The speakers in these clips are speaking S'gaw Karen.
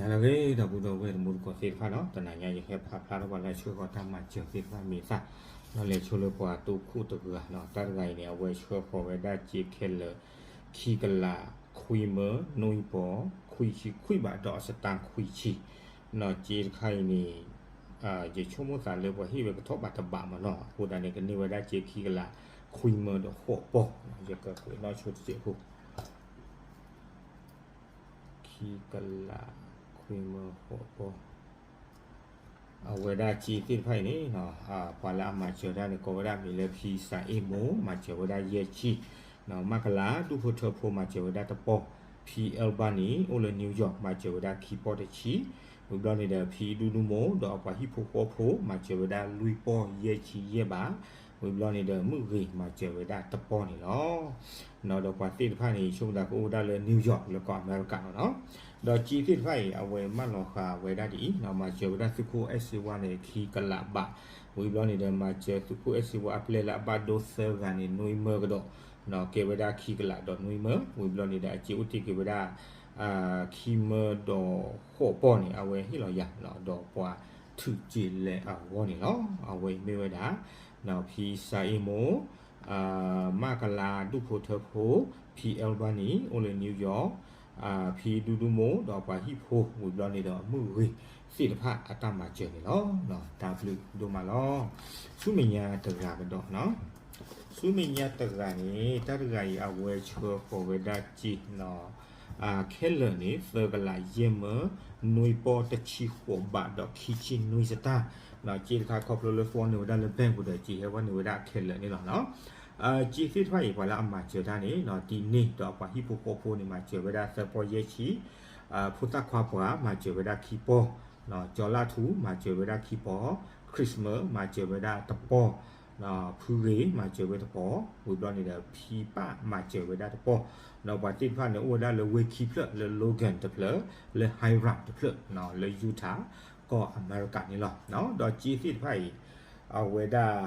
ဂ့ၤ ဒီပုၢ်ဒီဝဲၢ်တံၤသကိးသ့ၣ်တဖၣ်နီၤ, တနၤညါယဟဲဖးဖျါထီၣ်ပှၤလၢဆှၢဃီၤတၢ်မၤစၢၤသ့ၣ်တဖၣ်မ့ၢ်သၣ်, ဒီးလဲၤဆိလၢပှၤတိခိၣ်တဂၤနီၤ, တၢ်တဂၤအံၤန့ၣ် အဝဲဆှၢဃီၤဝဲဒၣ်စ့ခဲလၢာ် ခံကလး ခွံမၢ နွံပီၢ် ခွံဆံခွံဘး ဒီးအစတါခွံဆံ, နီၤ စ့တခါအံၤန့ၣ် ယဆိကမိၣ်သးလၢပှၤဟ့ၣ်ဝဲကထီၣ်ဘးတဘးမးနီၤ, အဃိသတးန့ၣ် ကန့ၢ်ဝဲဒၣ်စ့ခံကလး ခွံမၢဒီးဃိးပီၢ်, ယကဃ့နီၣ်ဆိတစဲးဖိ ခံကလး ခွံမၢဃိးပီၢ်, အဝဲဒၣ်စ့သ့ၣ်တဖၣ်အံၤန့ၣ် ပှၤလၢအမၤစၢၤတၢ်န့ၣ် ကိးဝဲဒၣ်မံၤလၢဖံစၤအ့ၣ်မိၢ် မၤစၢၤဝဲဒၣ်ယဲၢ်ဆံ, မကလး ဒူၣ်ဖိထၢဖိ မၤစၢၤဝဲဒၣ်တပီၢ်, ဖံအၢဘၣ်နံၤ အိၣ်လၢ New York မၤစၢၤဝဲဒၣ်ခံပီၢ်တဆံ, ဝံၤဘျီန့ၣ်ဒီး ဖံဒူဒူမိၢ် ဒီးအပှၤဟံၣ်ဖိဃီဖိ မၤစၢၤဝဲဒၣ်လွံၢ်ပီၢ်ယဲၢ်ဆံယဲၢ်ဘး, ဝံၤဘျီန့ၣ်ဒီး မုၢ်ဂ့ၤ မၤစၢၤဝဲဒၣ်တပီၢ်န့ၣ်လီၤ. နီၤ ဒီးပှၤသ့ၣ်တဖၣ်န့ၣ် ဆိကမိၣ်သးကအိၣ်ဝဲဒၣ်လၢ New York လၢကီၢ်အမဲရကၤလီၤနီၤ, ဒီးစ့သ့ၣ်တဖၣ်အံၤ အဝဲမၢလီၤဃာ်ဝဲဒၣ်ဒ်အံၤနီၤ, မၤစၢၤဝဲဒၣ်သုးခိၣ်အဲၣ်စ့ဝါန့ၣ် ခံကလးဘး, ဝံၤဘျီန့ၣ်ဒီး မၤစၢၤသုးခိၣ်အဲၣ်စ့ဝါအပျဲၢ်လၢအဘၣ်ဒိသၢဂၤန့ၣ် နွံမၢကဒီး, ကဲဝဲဒၣ်ခံကလးဒီးနွံမၢ, ဝံၤဘျီန့ၣ်ဒီး အစ့အိၣ်တ့ၢ်က့ၤဝဲဒၣ် ခံမၢဒီးဃိးပီၢ်န့ၣ် အဝဲဟ့ၣ်လီၤယၤ ဒီးပှၤထုးစ့လဲၤအဂီၢ်န့ၣ်လီၤ. အဝဲအံၤမ့ၢ်ဝဲဒၣ် ဖံစၤအ့ၣ်မိၢ်, မကလး ဒူၣ်ဖိထၢဖိ, ဖံအၢဘၣ်နံၤ အိၣ်လၢ New York, ဖံဒူဒူမိၢ် ဒီးပှၤဟံၣ်ဖိ ဝံၤဘျီန့ၣ်ဒီး မုၢ်ဂ့ၤသ့ၣ်တဖၣ်အတၢ်မၤစၢၤန့ၣ်လီၤ. တၢ်ဘျုးဒိၣ်မးလီၤ. ဆူမဲာ်ညါတဂၤကဒီးနီၤ, ဆူမဲာ်ညါတဂၤန့ၣ် တၢ်တဂၤအံၤ အဝဲဆှၢဃီၤဝဲဒၣ်စ့ ခဲလၢာ်န့ၣ် သၢကလးယဲၢ်မၢ, နွံပီၢ်တဆံဃိးဘး ဒီးခံဆံနွံစတၢ်, စ့တခါခီဖျိလၢသဝီန့ၢ်ဝဲဒၣ်လၢ bank ပူၤဒီး စ့ဟဲဝဲန့ၢ်ဝဲဒၣ်အခဲလၢာ်န့ၣ်လီၤ. စ့သ့ၣ်တဖၣ်အံၤ ပှၤလၢအမၤစၢၤတၢ်န့ၣ် တံၤန့ၢ်ဒီးအပှၤဟံၣ်ဖိဃီဖိန့ၣ် မၤစၢၤဝဲဒၣ်သၢပီၢ်ယဲၢ်ဆံ, ဖိသၣ်ခွါပှၢ် မၤစၢၤဝဲဒၣ်ခံပီၢ်, ကၠီလၣ်ထူ မၤစၢၤဝဲဒၣ်ခံပီၢ်, Christmas မၤစၢၤဝဲဒၣ်တပီၢ်, ဖုဂ့ၤ မၤစၢၤဝဲတပီၢ်, ဝံၤဘျီန့ၣ်ဒီး ဖံပၢ် မၤစၢၤဝဲဒၣ်တပီၢ်, ဒီးပှၤသ့ၣ်တဖၣ်န့ၣ် အိၣ်ဝဲဒၣ်လၢဝ့ၢ်ခံဖျၢၣ် လၢ Logan တဖျၢၣ်, လၢ Hiram တဖျၢၣ်, လၢ Utah ကီၢ်အမဲရကၤန့ၣ်လီၤ. ဒီးစ့သ့ၣ်တဖၣ်အံၤ အဝဲဒၣ်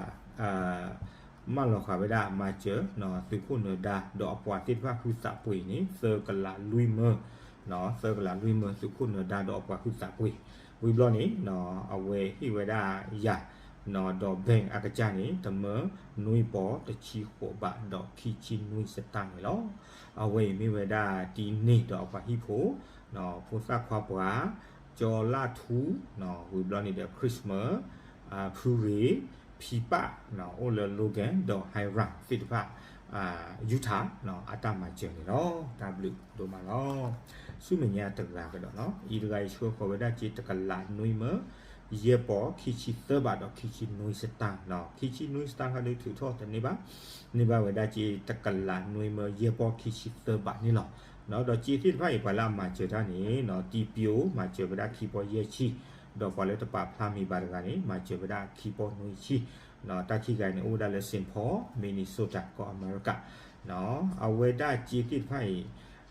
မၢလီၤဃာ်ဝဲဒၣ်မၤစၢၤ သုးခိၣ်နၢၤဒါ ဒီးအပှၤသ့ၣ်တဖၣ်ဟုသးပှ့ၤန့ၣ် သၢကလးလွံၢ်မၢ, သၢကလးလွံၢ်မၢ သုးခိၣ်နၢၤဒါ ဒီးအပှၤဟုသးပှ့ၤ, ဝံၤဘျီန့ၣ် အဝဲဟ့ၣ်ဝဲဒၣ်ယၤ ဒီး bank အကစၢ်န့ၣ် တမၢ နွံပီၢ်တဆံဃိးဘး ဒီးခံဆံနွံစတၢ်န့ၣ်လီၤ. အဝဲအံၤမ့ၢ်ဝဲဒၣ်တံၤန့ၢ်ဒီးအပှၤဟံၣ်ဖိ, ဖိသၣ်ခွါပှၢ်, ကၠီလၣ်ထူ, ဝံၤဘျီန့ၣ်ဒီး Christmas, ဖုဂ့ၤ, ဖံပၢ်, အိၣ်လၢ Logan ဒီး Hiram သ့ၣ်တဖၣ် Utah အတၢ်မၤစၢၤန့ၣ်လီၤ. တၢ်ဘျုးဒိၣ်မးလီၤ. ဆူမဲာ်ညါတဂၤကဒီးနီၤ, အံၤတဂၤအံၤဆှၢဃီၤဝဲဒၣ်စ့တကလးနွံမၢ, ယဲၢ်ပီၢ် ခံဆံသၢဘး ဒီးခံဆံနွံစတၢ်, ခံဆံနွံစတၢ်ခါဒုးထုးထီၣ်တန့ၢ်ဘၣ်, န့ၢ်ဘၣ်ဝဲဒၣ်စ့တကလးနွံမၢ ယဲၢ်ပီၢ် ခံဆံသၢဘးန့ၣ်လီၤ. ဒီးစ့သ့ၣ်တဖၣ်အံၤ ပှၤလၢအမၤစၢၤတၢ်န့ၣ် တံၤပၠိ မၤစၢၤဝဲဒၣ်ခံပီၢ်ယဲၢ်ဆံ, ဒီးပှၤလၢတပာ်ဖျါမံၤဘၣ်တဂၤန့ၣ် မၤစၢၤဝဲဒၣ်ခံပီၢ်နွံဆံ, တၢ်ခံဂၤန့ၣ် အိၣ်ဝဲဒၣ်လၢ Saint Paul, Minnesota ကီၢ်အမဲရကၤ, အဝဲဒၣ်စ့သ့ၣ်တဖၣ်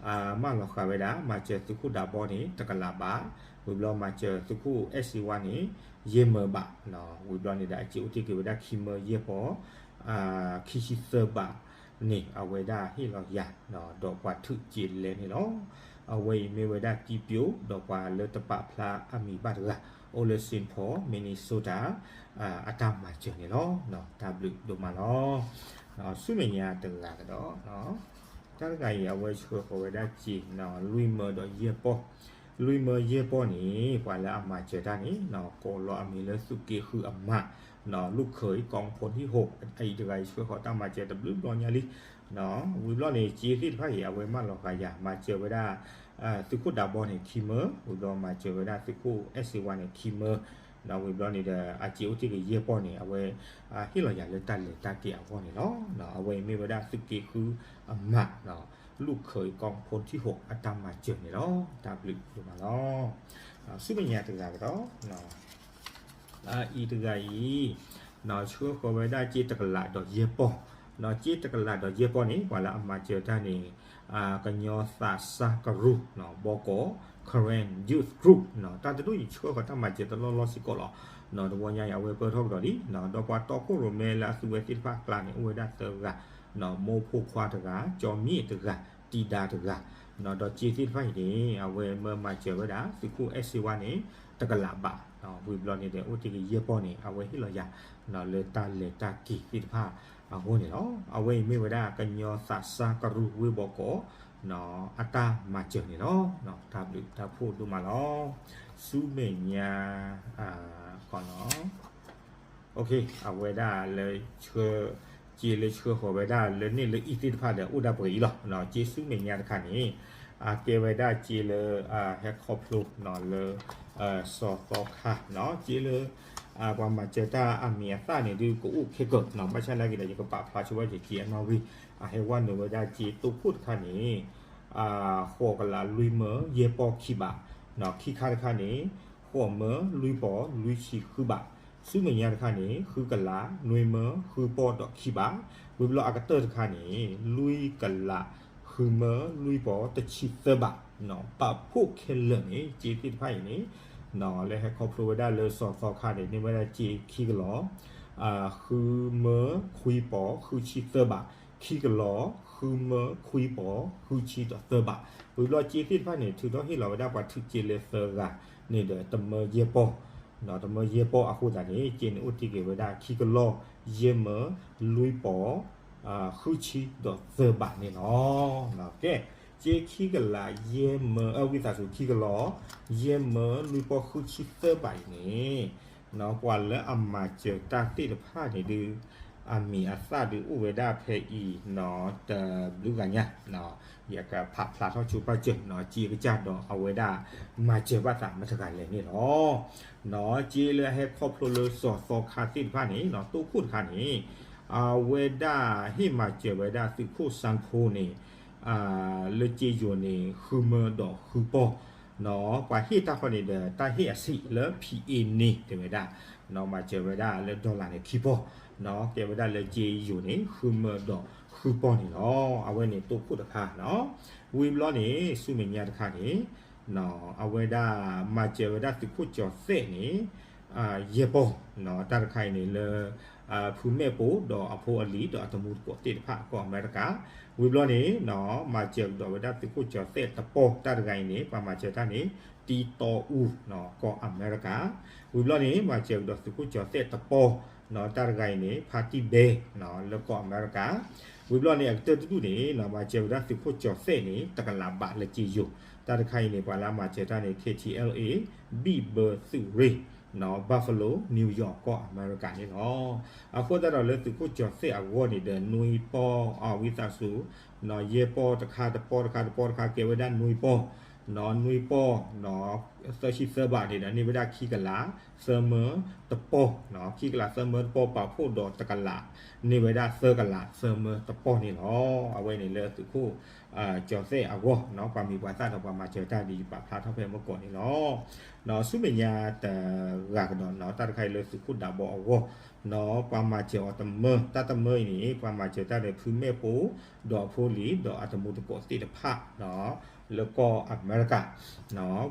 အံၤ မၢလီၤဃာ်ဝဲဒၣ် မၤစၢၤသုးခိၣ်ဒးဘီန့ၣ် တကလးဘး, ဝံၤဘျီမၤစၢၤသုးခိၣ်အဲၣ်စ့ဝါန့ၣ် ယဲၢ်မၢဘး, ဝံၤဘျီန့ၣ်ဒီး အစ့အိၣ်တ့ၢ်က့ၤဝဲဒၣ်ခံမၢယဲၢ်ပီၢ် ခံဆံသၢဘးန့ၣ် အဝဲဒၣ်ဟ့ၣ်လီၤယၤ ဒီးပှၤထုးစ့လဲန့ၣ်လီၤ. အဝဲအံၤမ့ၢ်ဝဲဒၣ်တံၤပၠိ ဒီးပှၤလၢတပာ်ဖျါအမံၤဘၣ်တဂၤ အိၣ်လၢ Saint Paul, Minnesota အတၢ်မၤစၢၤန့ၣ်လီၤ. တၢ်ဘျုးဒိၣ်မးလီၤ. ဆူမဲာ်ညါတဂၤကဒီး တၢ်တဂၤအံၤ အဝဲဆှၢဃီၤဝဲဒၣ်စ့ လွံၢ်မၢဒီးယဲၢ်ပီၢ်, လွံၢ်မၢယဲၢ်ပီၢ်န့ၣ် ပှၤလၢအမၤစၢၤတၢ်န့ၣ် ကိးလီၤအမံၤလၢသုးက့ဃုအမး လူၢ်ခၢၣ်အံၤ ကီၢ်ဖိထံၣ်ဟိး အအံၤတဂၤအံၤ ဆှၢဃီၤတၢ်မၤစၢၤတဘျုးဘျီညါလံ. ဝံၤဘျီန့ၣ် စ့သ့ၣ်တဖၣ်အံၤ အဝဲမၢလီၤဃာ်ယၤ မၤစၢၤဝဲဒၣ် သုးခိၣ်ဒးဘီန့ၣ် ခံမၢ, ဝံၤဘျီမၤစၢၤဝဲဒၣ်သုးခိၣ်အဲၣ်စ့ဝါန့ၣ် ခံမၢ, ဝံၤဘျီန့ၣ်ဒီး အစ့အိၣ်တ့ၢ်က့ၤယဲၢ်ပီၢ်န့ၣ် အဝဲ ဟ့ၣ်လီၤယၤလၢတၢ်လဲၤတၢ်က့ၤအဂီၢ်န့ၣ်လီၤ. အဝဲအံၤမ့ၢ်ဝဲဒၣ်သုးက့ဃုအမး လူၢ်ခၢၣ်အံၤ ကီၢ်ဖိထံၣ်ဟိးအတၢ်မၤစၢၤန့ၣ်လီၤ. တၢ်ဘျုးဒိၣ်မးလီၤ. ဆူမဲာ်ညါတဂၤကဒီး အအံၤတဂၤအံၤ ဆှၢဃီၤဝဲဒၣ်စ့တကလးဒီးယဲၢ်ပီၢ်, စ့တကလးဒီးယဲၢ်ပီၢ်န့ၣ် ပှၤလၢအမၤစၢၤတၢ်န့ၣ် ကညီသးစၢ်ကရူၢ် ဘီကီး Karen Youth Group တၢ်တဒူၣ်အံၤ ဆှၢဃီၤတၢ်မၤစၢၤတလီၢ်လီၢ်စ့ၢ်ကီးလီၤ. တဝီညါအံၤ အဝဲပၢၢ်ထီၣ်ကဒီးလံ ဒီးပှၤတီခိၣ်ရိၣ်မဲလၢအသူဝဲသ့ၣ်တဖၣ်အကျါန့ၣ် အိၣ်ဝဲဒၣ်သၢဂၤ, မိၢ်ဖိခွါတဂၤ, ကၠီမံၣ်တဂၤ, တံၤဒါတဂၤ, ဒီးစ့သ့ၣ်တဖၣ်အံၤန့ၣ် အဝဲမၢမၤစၢၤဝဲဒၣ် သုးခိၣ်အဲၣ်စ့ဝါန့ၣ် တကလးဘး, ဝံၤဘျီန့ၣ်ဒီး အိၣ်တ့ၢ်က့ၤယဲၢ်ပီၢ်န့ၣ် အဝဲဟ့ၣ်လီၤယၤ လၢတၢ်လဲၤတၢ်က့ၤသ့ၣ်တဖၣ်အဂီၢ်န့ၣ်လီၤ. အဝဲအံၤမ့ၢ်ဝဲဒၣ် ကညီသးစၢ်ကရူၢ်ဝ့ၢ်ဘီကီး အတၢ်မၤစၢၤန့ၣ်လီၤ. တၢ်ဘျုးတၢ်ဖှိၣ်ဒိၣ်မးလီၤ. ဆူမဲာ်ညါ အဝဲဒၣ်လၢ စ့လၢဆှၢဃီၤဝဲဒၣ်လၢန့ၣ်လၢအံၤသ့ၣ်တဖၣ်ဒီး အိၣ်ဒၣ်ပှဲၤအံၤလီၤ. စ့ဆူမဲာ်ညါတခါန့ၣ် အကဲဝဲဒၣ်စ့လၢ ဟဲခီဖျိလၢ စီၤသီခါ စ့လၢ ပှၤမၤစၢၤတၢ်အမံၤအသၣ်န့ၣ်ဒုး ကအိၣ်ခဲကၢၢ် ဘၣ်ဆၣ်နာ်က့ဒီး ယကပာ်ဖျါဆိဝဲစ့အနီၣ်ဂံၢ် အဟဲဝဲနုာ်ဝဲဒၣ်စ့တိခိၣ်တခါန့ၣ် ဃိးကလးလွံၢ်မၢယဲၢ်ပီၢ်ခံဘး, ခံခါတခါန့ၣ် ဃိးမၢလွံၢ်ပီၢ်လွံၢ်ဆံဃုဘး, ဆူမဲာ်ညါတခါန့ၣ် ဃုကလးနွံမၢဃုပီၢ်ဒီးခံဘး, ဝံၤဘျီအကတၢၢ်တခါန့ၣ် လွံၢ်ကလးဃုမၢလွံၢ်ပီၢ်တဆံသၢဘး, ပာ်ဖှိၣ်ခဲလၢာ်န့ၣ် စ့သ့ၣ်တဖၣ်အံၤန့ၣ် လၢဟဲခီဖျိဝဲဒၣ်လၢစီၤသီခါန့ၣ် န့ၢ်ဝဲဒၣ်စ့ခံကလီၤ ဃုမၢခွံပီၢ်ဃုဆံသၢဘး, ခံကလီၤဃုမၢခွံပီၢ်ဃုဆံဒီးသၢဘး, ဝံၤဘျီစ့သ့ၣ်တဖၣ်န့ၣ် ထုးထီၣ်ဟ့ၣ်လီၤဝဲဒၣ်ပှၤထုးစ့လၢသၢဂၤန့ၣ်ဒီး တမၢယဲၢ်ပီၢ်, တမၢယဲၢ်ပီၢ်အဃိသတးန့ၣ် စ့န့ၣ်အိၣ်တ့ၢ်က့ၤဝဲဒၣ်ခံကလီၤယဲၢ်မၢလွံၢ်ပီၢ် ဃုဆံဒီးသၢဘးန့ၣ်လီၤ. ကဲ, စ့ခံကလးယဲၢ်မၢ ဝံသးစူၤ ခံကလီၤ ယဲၢ်မၢလွံၢ်ပီၢ်ဃုဆံသၢဘးအံၤန့ၣ် ပှၤလၢအမၤစၢၤတၢ်သ့ၣ်တဖၣ်န့ၣ်ဒုး အမံၤအသၣ်ဒုးအိၣ်ဝဲဒၣ်ဖဲအံၤ တဘျုးဂၤညါ ယကဖးဖျါထီၣ်ဆိပာ်စၢၤ စ့ကစၢ်ဒီးအဝဲဒၣ် မၤစၢၤဘၣ်သးမတၤတဂၤလဲၣ်န့ၣ်လီၤ. စ့လၢအဟဲခီဖျိလၢစီၤသီခါသ့ၣ်တဖၣ်န့ၣ် တိခိၣ်တခါန့ၣ် အဝဲဒၣ်ဟ့ၣ်မၤစၢၤဝဲဒၣ်သုးခိၣ်စၣ်ဖိန့ၣ် လၢစ့ယိၤန့ၣ် ဃုမၢဒီးဃုပီၢ်, ပှၤဟ့ၣ်တၢ်ဃီန့ၣ်ဒီး တၢ်ဟ့ၣ်အဆံးလၢ ဖံးအ့န့ၣ် တဲဝဲဒၣ် မၤစၢၤဝဲဒၣ်လၢ dollar န့ၣ် ခံပီၢ်, ကဲဝဲဒၣ်လၢစ့ယိၤန့ၣ် ဃုမၢဒီးဃုပီၢ်န့ၣ်လီၤ. အဝဲန့ၣ်တိခိၣ်တခါ, ဝံၤဘျီန့ၣ် ဆူမဲာ်ညါတခါန့ၣ် အဝဲဒၣ်မၤစၢၤဝဲဒၣ်သုးခိၣ်ကၠီၤသဲးန့ၣ် ယဲၢ်ပီၢ်, တၢ်တခါအံၤန့ၣ်လၢ ဖုမဲာ်ပိၤဒီးအဖိအလံၤဒီးအတမူတကိးသ့ၣ်တဖၣ်ကီၢ်အမဲရကၤ, ဝံၤဘျီန့ၣ် မၤစၢၤကဒီးဝဲဒၣ်သုးခိၣ်ကၠီၤသဲးတပီၢ်, တၢ်တဂၤအံၤန့ၣ် ပှၤမၤစၢၤတၢ်န့ၣ် တံတီအူ ကီၢ်အမဲရကၤ, ဝံၤဘျီန့ၣ် မၤစၢၤကဒီးသုးခိၣ်ကၠီၤသဲးတပီၢ်, တၢ်တဂၤအံၤန့ၣ် ဖါတံၢ်ဘဲ လၢကီၢ်အမဲရကၤ, ဝံၤဘျီန့ၣ် အကတၢၢ်တဒူၣ်န့ၣ် မၤစၢၤဝဲဒၣ်သုးခိၣ်ကၠီၤသဲးန့ၣ် တကလးဘးလၢစ့ယိၤ, တၢ်တခါအံၤန့ၣ် ပှၤလၢအမၤစၢၤတၢ်န့ၣ် KTLA ဘံၣ်ဘၢသုးရ့ၣ် Buffalo New York ကီၢ်အမဲရကၤန့ၣ်လီၤ. အဃိသတးဒီးလၢသုးခိၣ်ကၠီၤသဲးအဂီၢ်န့ၣ်ဒီး နွံပီၢ် ဝံသးစူၤ ယဲၢ်ပီၢ်တခါ တပီၢ်တခါ တပီၢ်တခါ ကဲဝဲဒၣ်နွံပီၢ်, နွံပီၢ် သၢဆံသၢဘးန့ၣ်ဒီး န့ၢ်ဝဲဒၣ်ခံကလးသၢမၢတပီၢ်, ခံကလးသၢမၢတပီၢ် ပာ်ဖှိၣ်ဒီးတကလး န့ၢ်ဝဲဒၣ်သၢကလးသၢမၢတပီၢ်န့ၣ်လီၤ. အဝဲန့ၣ်လၢသုးခိၣ် ကၠီၤသဲးအဂီၢ် ပှၤမံၤပှၤသၣ်ဒီးပှၤမၤစၢၤတၢ်ဒ်ယပာ်ဖျါထီၣ်ဖဲမုၢ်ကီၢ်န့ၣ်လီၤ. ဆူမဲာ်ညါတဂၤကဒီး တၢ်တခါအံၤလၢသုးခိၣ်ဒးဘီအဂီၢ် ပှၤမၤစၢၤအီၤတမၢ တၢ်တမၢအံၤန့ၣ် ပှၤမၤစၢၤတၢ်ဒီးဖုမဲာ်ပိၤ ဒီးအဖိလံၤ ဒီးအတမူတကိးသ့ၣ်တဖၣ် လၢကီၢ်အမဲရကၤ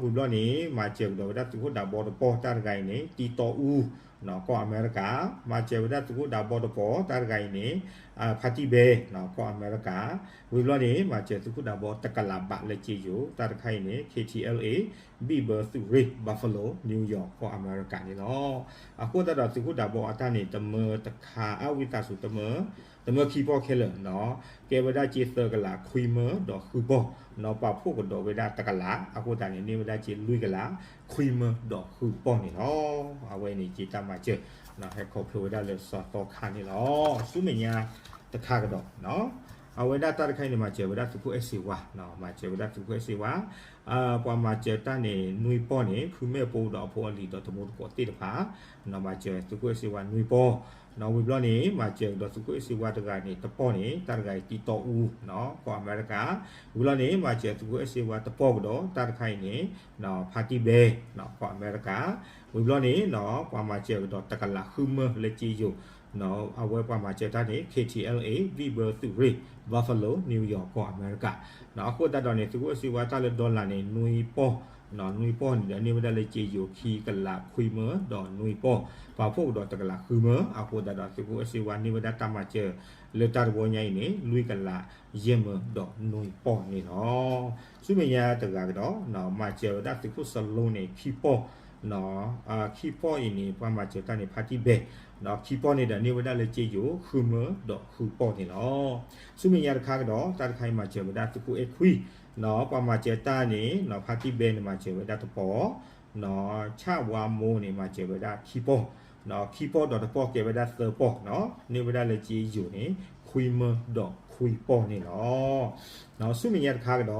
ဝံၤဘျီန့ၣ် မၤစၢၤကဒီးဝဲဒၣ်သုးခိၣ်ဒးဘီတပီၢ် တၢ်တဂၤအံၤန့ၣ် တံတီအူ ကီၢ်အမဲရကၤ, မၤစၢၤဝဲဒၣ်သုးခိၣ်ဒးဘီတပီၢ် တၢ်တဂၤအံၤန့ၣ် ဖါတံၢ်ဘဲ ကီၢ်အမဲရကၤ, ဝံၤဘျီန့ၣ် မၤစၢၤသုးခိၣ်ဒးဘီတကလးဘးလၢစ့ယိၤ တၢ်တခါအံၤန့ၣ် KTLA ဘံၣ်ဘၢသုးရ့ၣ် Buffalo New York ကီၢ်အမဲရကၤန့ၣ်လီၤ. အဃိသတးဒီးသုးခိၣ်ဒးဘီအတၢ်န့ၣ် တမၢတခါ အဝံသးစူၤ တမၢခံပီၢ်ခဲလၢာ် ကဲဝဲဒၣ်စ့သၢကလးခွံမၢဒီးဃုပီၢ် ပာ်ဖှိၣ်ကဒီးဝဲဒၣ်တကလး အဃိသတးန့ၣ် န့ၢ်ဝဲဒၣ်စ့လွံၢ်ကလးခွံမၢဒီးဃုပီၢ်န့ၣ်လီၤ. အဝဲန့ၣ်စ့တၢ်မၤစၢၤ ဟဲခီဖျိဝဲဒၣ်လၢစီၤသီခါန့ၣ်လီၤ. ဆူမဲာ်ညါတခါကဒီး အဝဲဒၣ်တၢ်တခါအံၤန့ၣ် မၤစၢၤဝဲဒၣ်သုးခိၣ်အဲၣ်စ့ဝါ မၤစၢၤဝဲဒၣ်သုးခိၣ်အဲၣ်စ့ဝါ ပှၤမၤစၢၤတၢ်န့ၣ် နွံပီၢ်န့ၣ် ဖုမဲာ်ပိၤဒီးအဖိအလံၤဒီးတမူတကိးသ့ၣ်တဖၣ် မၤစၢၤသုးခိၣ်အဲၣ်စ့ဝါနွံပီၢ်, ဝံၤဘျီန့ၣ် မၤစၢၤကဒီးသုးခိၣ်အဲၣ်စ့ဝါတဂၤန့ၣ် တပီၢ်န့ၣ် တၢ်တဂၤအံၤတံတီအူ ကီၢ်အမဲရကၤ, ဝံၤဘျီန့ၣ် မၤစၢၤသုးခိၣ်အဲၣ်စ့ဝါတပီၢ်ကဒီး တၢ်တခါအံၤန့ၣ် ဖါတံၢ်ဘဲ ကီၢ်အမဲရကၤ, ဝံၤဘျီန့ၣ် ပှၤမၤစၢၤကဒီးတကလးဃုမၢလၢစ့ယိၤ အဝဲပှၤမၤစၢၤတၢ်န့ၣ် KTLA ဘံၣ်ဘၢသုးရ့ၣ် Buffalo New York ကီၢ်အမဲရကၤ, အဃိသတးဒီးန့ၣ် သုးခိၣ်အဲၣ်စ့ဝါတၢ်လၢ dollar န့ၣ် နွံပီၢ် နွံပီၢ်န့ၣ်ဒီး န့ၢ်ဝဲဒၣ်လၢကၠ့ယိၤခံကလးခွံမၢဒီးနွံပီၢ်, ပာ်ဖှိၣ်ကဒီးတကလးဃုမၢ, အဃိသတးဒီးသုးခိၣ်အဲၣ်စ့ဝါန့ၢ်ဝဲဒၣ်တၢ်မၤစၢၤ လၢတၢ်တဘီညါအံၤန့ၣ် လွံၢ်ကလးယဲၢ်မၢဒီးနွံပီၢ်န့ၣ်လီၤ. ဆူမဲာ်ညါတဂၤကဒီး မၤစၢၤဝဲဒၣ်သုးခိၣ်စလိန့ၣ် ခံပီၢ် ခံပီၢ်အံၤန့ၣ် ပှၤမၤစၢၤတၢ်န့ၣ် ဖါတံၢ်ဘဲ, ခံပီၢ်န့ၣ်ဒီးန့ၢ်ဝဲဒၣ်လၢကၠ့ယိၤ ဃုမၢဒီးဃုပီၢ်န့ၣ်လီၤ. ဆူမဲာ်ညါတခါကဒီး တၢ်တခါအံၤမၤစၢၤဝဲဒၣ်သုးခိၣ်အဲၣ်ခွံ, ပှၤမၤစၢၤတၢ်န့ၣ် ဖါတံၢ်ဘဲန့ၣ် မၤစၢၤဝဲဒၣ်တပီၢ်, ဆၣ်ဝါမိၢ်န့ၣ် မၤစၢၤဝဲဒၣ်ခံပီၢ်, ခံပီၢ်ဒီးတပီၢ်ကဲဝဲဒၣ်သၢပီၢ်, န့ၢ်ဝဲဒၣ်လၢကၠ့ယိၤန့ၣ် ခွံမၢဒီးခွံပီၢ်န့ၣ်လီၤ. ဆူမဲာ်ညါတခါကဒီး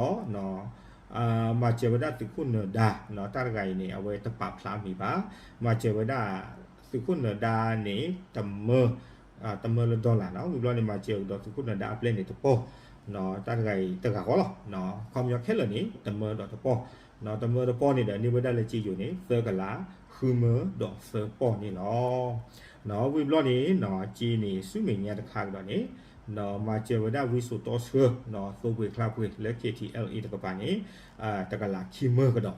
မၤစၢၤဝဲဒၣ်သုးခိၣ်နၢၤဒါ, တၢ်တဂၤအံၤန့ၣ် အဝဲတပာ်ဖျါအမံၤဘၣ်, မၤစၢၤဝဲဒၣ် သုးခိၣ်နၢၤဒါန့ၣ် တမၢ, တမၢလၢ dollar နီၤ, ဝံၤဘျီန့ၣ် မၤစၢၤကဒီးသုးခိၣ်နၢၤဒါအပျဲၢ်န့ၣ်တပီၢ်, တၢ်တဂၤအံၤတဂၤဃီလီၤ, ခီပညီခဲလၢာ်န့ၣ် တမၢဒီးတပီၢ်, တမၢတပီၢ်န့ၣ်ဒီးန့ၢ်ဝဲဒၣ်လၢကၠ့ယိၤန့ၣ် သၢကလး ဃုမၢဒီးသၢပီၢ်န့ၣ်လီၤ. ဝံၤဘျီန့ၣ် ကၠ့န့ၣ် ဆူမဲာ်ညါတခါကဒီးန့ၣ် မၤစၢၤဝဲဒၣ်ဝံစိာ်တီဆှၢ သိပှ့ၤချါပှ့ၤလၢ K T L A တကပၤန့ၣ် တကလးခံမၢကဒီး,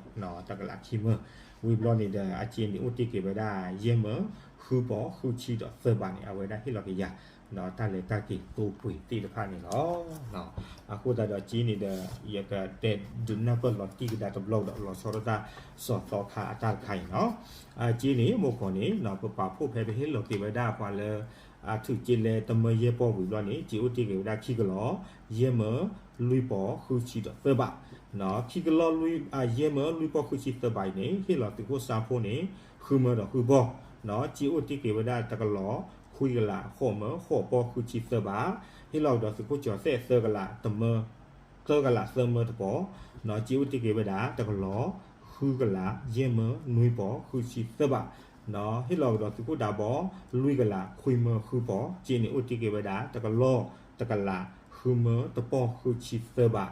တကလးခံမၢ, ဝံၤဘျီန့ၣ်ဒီး အကၠ့န့ၣ် အိၣ်တ့ၢ်က့ၤဝဲဒၣ် ယဲၢ်မၢ ဃုပီၢ် ဃုဆံဒီးသၢဘးန့ၣ် အဝဲဒၣ်ဟ့ၣ်လီၤက့ၤယၤ တၢ်လဲၤတၢ်က့ၤသိပှ့ၤသ့ၣ်တဖၣ်န့ၣ်လီၤ. အဃိသတးဒီးကၠ့န့ၣ်ဒီး ယကတဲဒုးနၢ်ပၢၢ်လီၤတံၢ်ကဒါတဘျီဒီး လီၤဆီဒၣ်တၢ်စီၤသီခါအတၢ်တခါအံၤနီၤ, ကၠ့န့ၣ် မိၢ်ခီန့ၣ် ပပာ်ဖှိၣ်ဖဲပဟ့ၣ်လီၤက့ၤဝဲဒၣ်ပှၤလၢ အထုးကၠ့လဲတမၢယဲၢ်ပီၢ်ဝံၤဘျီန့ၣ် ကၠ့အိၣ်တ့ၢ်က့ၤဝဲဒၣ်ခံကလီၢ် ယဲၢ်မၢ လွံၢ်ပီၢ် ဃုဆံဒီးသၢဘး, ခံကလီၢ် ယဲၢ်မၢ လွံၢ်ပီၢ် ဃုဆံသၢဘးအံၤန့ၣ် ဟ့ၣ်လီၤသုးခိၣ်စၢဖှိၣ်န့ၣ် ဃုမၢဒီးဃုပီၢ်, ကၠ့အိၣ်တ့ၢ်က့ၤဝဲဒၣ်တကလီၢ် ခွံကလး ဃိးမၢ ဃိးပီၢ် ဃုဆံသၢဘး, ဟ့ၣ်လီၤကဒီးသုးခိၣ်ကၠီၤသဲးသၢကလး တမၢ သၢကလးသၢမၢတပီၢ်, ကၠ့အိၣ်တ့ၢ်က့ၤဝဲဒၣ်တကလီၢ် ဃုကလး ယဲၢ်မၢ နွံပီၢ် ဃုဆံသၢဘး, ဟ့ၣ်လီၤကဒီးသုးခိၣ်ဒးဘီ လွံၢ်ကလး ခွံမၢ ဃုပီၢ်, ကၠ့န့ၣ်အိၣ်တ့ၢ်က့ၤဝဲဒၣ် တကလီၢ် တကလး ဃုမၢ တပီၢ် ဃုဆံသၢဘး,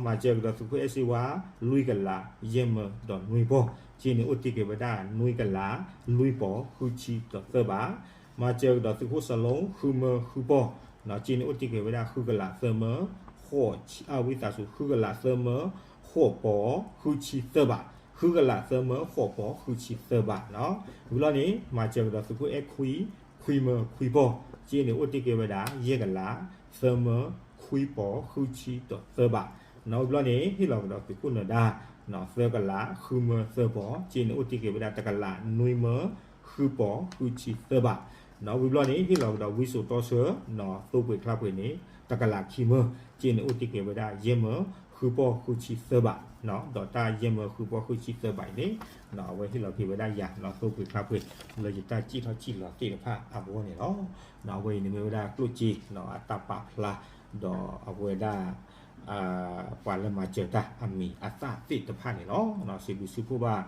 မၤစၢၤကဒီးသုးခိၣ်အဲၣ်စ့ဝါ လွံၢ်ကလး ယဲၢ်မၢ ဒီးနွံပီၢ်, ကၠ့န့ၣ်အိၣ်တ့ၢ်က့ၤဝဲဒၣ် နွံကလး လွံၢ်ပီၢ် ဃုဆံဒီးသၢဘး, မၤစၢၤကဒီးသုးခိၣ်စလိ ဃုမၢ ဃုပီၢ်, ကၠ့န့ၣ်အိၣ်တ့ၢ်က့ၤဝဲဒၣ် ဃုကလးသၢမၢ ဃိးဆံ အဝံသးစူၤ ဃုကလးသၢမၢ ဃိးပီၢ် ဃုဆံသၢဘး, ဃုကလးသၢမၢ ဃိးပီၢ် ဃုဆံသၢဘးနီၤ, ဝံၤလီၤန့ၣ် မၤစၢၤကဒီးသုးခိၣ်အဲၣ်ခွံ ခွံမၢ ခွံပီၢ်, ကၠ့န့ၣ်အိၣ်တ့ၢ်က့ၤဝဲဒၣ် ယဲၢ်ကလး သၢမၢ ခွံပီၢ် ဃုဆံဒီးသၢဘး, ဝံၤဘျီန့ၣ် ဟ့ၣ်လီၤကဒီးသုးခိၣ်နၢၤဒါ သၢကလး ဃုမၢ သၢပီၢ်, ကၠ့န့ၣ်အိၣ်တ့ၢ်က့ၤဝဲဒၣ် တကလး နွံမၢ ဃုပီၢ် ဃုဆံသၢဘး, ဝံၤဘျီန့ၣ် ဟ့ၣ်လီၤကဒီးဝံစိာ်တီဆှၢ သိပှ့ၤချါပှ့ၤန့ၣ် တကလးခံမၢ, ကၠ့န့ၣ်အိၣ်တ့ၢ်က့ၤဝဲဒၣ် ယဲၢ်မၢ ဃုပီၢ် ဃုဆံသၢဘး, ဒီးတၢ်ယဲၢ်မၢ ဃုပီၢ် ဃုဆံသၢဘးအံၤန့ၣ် အဝဲဟ့ၣ်လီၤက့ၤဝဲဒၣ်ယၤ သိပှ့ၤချါပှ့ၤ လၢယတၢ်စံၣ်ထီၣ်စံၣ်လီၤသ့ၣ်တဖၣ်အဂီၢ်န့ၣ်လီၤ. အဝဲအံၤန့ၣ်မ့ၢ်ဝဲဒၣ်ကျိၣ်စ့ အတၢ်ပာ်ဖျါ ဒီးအဝဲဒၣ် ပှၤလၢမၤစၢၤတၢ်အမံၤအသၣ်သ့ၣ်တဖၣ်န့ၣ်လီၤ. စံးဘျုးစံးဖှိၣ်ဘၣ်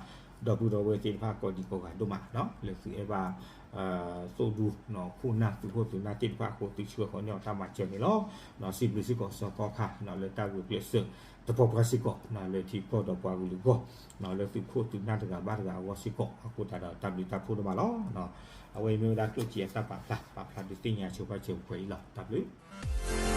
ဒီပုၢ်ဒီဝဲၢ်သ့ၣ်တဖၣ်ကိးဒံကိးဂၤဒိၣ်မး လၢသုအဲၣ်ဘၣ် သိၣ်ဒူ ခိၣ်နၢ်သုးခိၣ်သုးနၢ်သ့ၣ်တဖၣ်အဃိ သုဆှၢဃီၤန့ၢ်အီၤတၢ်မၤစၢၤန့ၣ်လီၤ. စံးဘျုးစ့ၢ်ကီးစီၤသီခါ လၢတၢ်ဂုာ်ကျဲးစၢး တပှီၢ်ပှၢ်စ့ၢ်ကီး လၢထံကီၢ်ဒီးပှၤကလုာ်အဂီၢ် လၢသုးခိၣ်သုးနၢ်တဂၤဘၣ်တဂၤအဂီၢ်စ့ၢ်ကီး အဃိသတးဒီးတၢ်ဘျုးတၢ်ဖှိၣ်ဒိၣ်မးလီၤ. အဝဲအံၤမ့ၢ်ဝဲဒၣ်ကျိၣ်စ့အတၢ်ပာ်ဖျါ ပာ်ဖျါဒုးသ့ၣ်ညါဆိပာ်စၢၤပှဲၤအံၤလီၤ. တၢ်ဘျုး